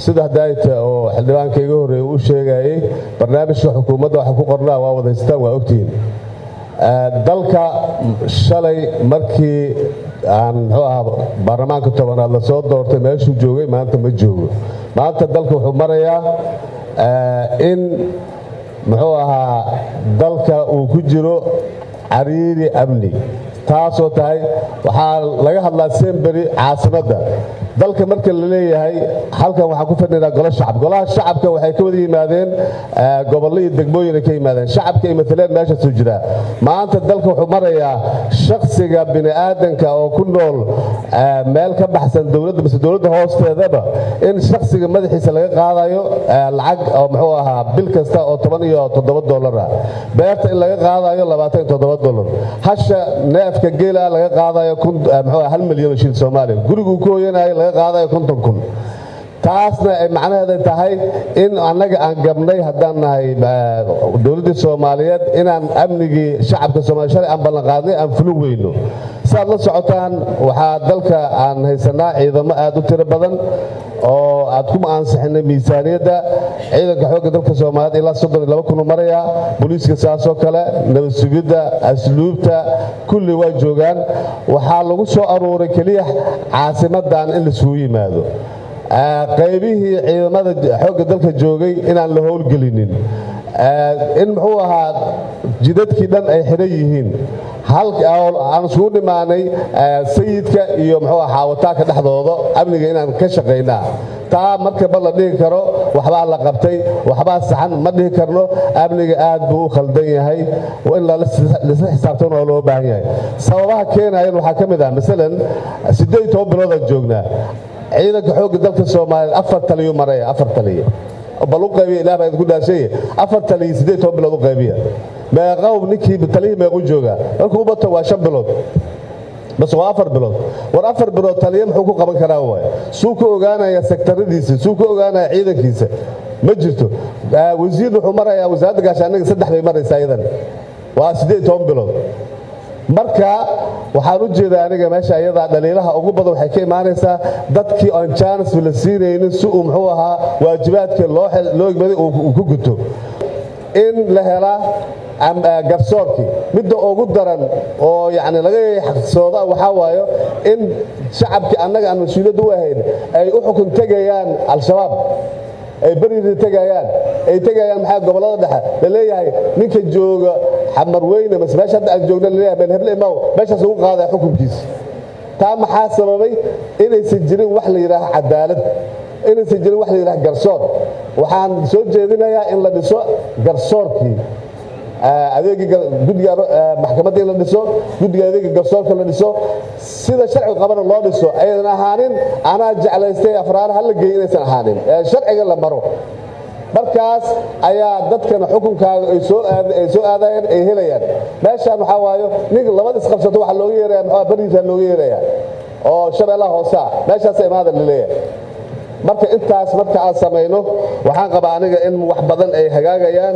Sida hadaayta oo xildhibaanka iga horreeyay u sheegayay, barnaamijka xukuumadda waxa ku qornaa waa wadaystaan, waa ogtihiin. Dalka shalay markii aan, muxuu ahaa, baarlamaanka 10aad lasoo doortay, meeshuu joogay maanta ma joogo. Maanta dalka wuxuu marayaa in, muxuu ahaa, dalka uu ku jiro cariiri amni. Taasoo tahay waxaa laga hadlaa semberi caasimadda dalka. Marka la leeyahay halkan waxaan ku fadhinaa golo shacab, golaha shacabka waxay ka wada yimaadeen gobollo iyo degmooyin ay ka yimaadeen, shacabka ay mataleen meeshaasuu jiraa. Maanta dalka wuxuu marayaa shakhsiga bini'aadanka oo ku nool meel ka baxsan dowladda mise dowladda hoosteedaba in shakhsiga madaxiisa laga qaadayo lacag oo, muxuu ahaa, bil kasta oo $17 ah, beerta in laga qaadayo $27, hasha neefka geela laga qaadayo, muxuu, 1 milyan oo shilin Soomaaliya, guriguu ku hooyanayo laga qaadayo 50,000. Taasna ay macnaheeda tahay in annaga aan gabnay haddaan nahay dowladdii Soomaaliyeed, inaan amnigii shacabka Soomaliya shalay aan ballanqaadnay aan fulin weyno. Siaad la socotaan, waxaa dalka aan haysanaa ciidamo aad u tiro badan oo aad ku ansixinay miisaaniyadda. Ciidanka xoogga dalka Soomaaliyeed ilaa 32,000 u marayaa, booliiska saasoo kale, nabad sugidda, asluubta, kulli waa joogaan. Waxaa lagu soo aruuray keliya caasimadan in laisugu yimaado. Qaybihii ciidamada xoogga dalka joogay inaan la howlgelinin, in, muxuu ahaa, jidadkii dhan ay xidhan yihiin, aan isugu dhimaanay Sayidka iyo, muxuu aha, Xaawataanka dhexdooda amniga inaan ka shaqaynaa. Taa marka ma la dhihi karo waxbaa la qabtay, waxbaa saxan, ma dhihi karno. Amniga aad buu u khaldan yahay, in laisla xisaabtana waa loo baahan yahay. Sababaha keenayan waxaa ka mid ah, masalan, 18 biloodaan joognaa. Ciidanka xoogga dalka Soomaaliyeed afar taliyu maraya, afar taliya. Bal u qaybiya, Ilaah baa idinku dhaashaye, afar taliya 18 bilood u qaybiya. Meeqow ninkii taliyihii meequ joogaa? Markuu u bato waa 5 bilood bas, waa 4 bilood. War 4 bilood taliya muxuu ku qaban karaa? Waay suu ku ogaanaya sektaradiisa, suu ku ogaanaya ciidankiisa? Ma jirto. Wasiir wuxuu marayaa wasaaradda gaashaaniga, saddex bay maraysaa iyadan, waa 18 bilood. Marka waxaan u jeedaa aniga meesha iyadaa dhaliilaha ugu badan waxay ka imaanaysaa dadkii oon chance la siinaynin si uu, muxuu ahaa, waajibaadka loo egmaday uu ku guto. In la helaa garsoorkii, midda ugu daran oo yacni laga xaqsooda waxaa waayo in shacabkii annaga aan mas-uuliyadda u ahayn ay u xukun tegayaan Al-Shabaab, ay berida tegayaan, ay tegayaan maxaa gobollada dhexe. La leeyahay ninka jooga Xamarweyne mase meesha hadda aan joogna, laleeyahay meel heble imaw, meeshaas ugu qaadaya xukunkiisa. Taa maxaa sababay? Inaysan jirin wax la yidhaaha cadaalad, inaysan jirin wax la yidhaha garsoor. Waxaan soo jeedinayaa in la dhiso garsoorkii, adeegii guddiga maxkamadda in la dhiso, guddiga adeega garsoorka la dhiso, sida sharciga qabana loo dhiso. Aydan ahaanin anaa jeclaystay afraar hala geey, inaysan ahaanin, sharciga la maro. Markaas ayaa dadkana xukunkaaga ay soo aadayaan, ay helayaan. Meeshaan waxaa waayo nin labada isqabsato waxaa looga yeeraya, muxuu, bariisa looga yeeraya oo Shabeellaha hoosaa, meeshaasa imaada la leeyahay. Marka intaas marka aan samayno, waxaan qabaa aniga in wax badan ay hagaagayaan.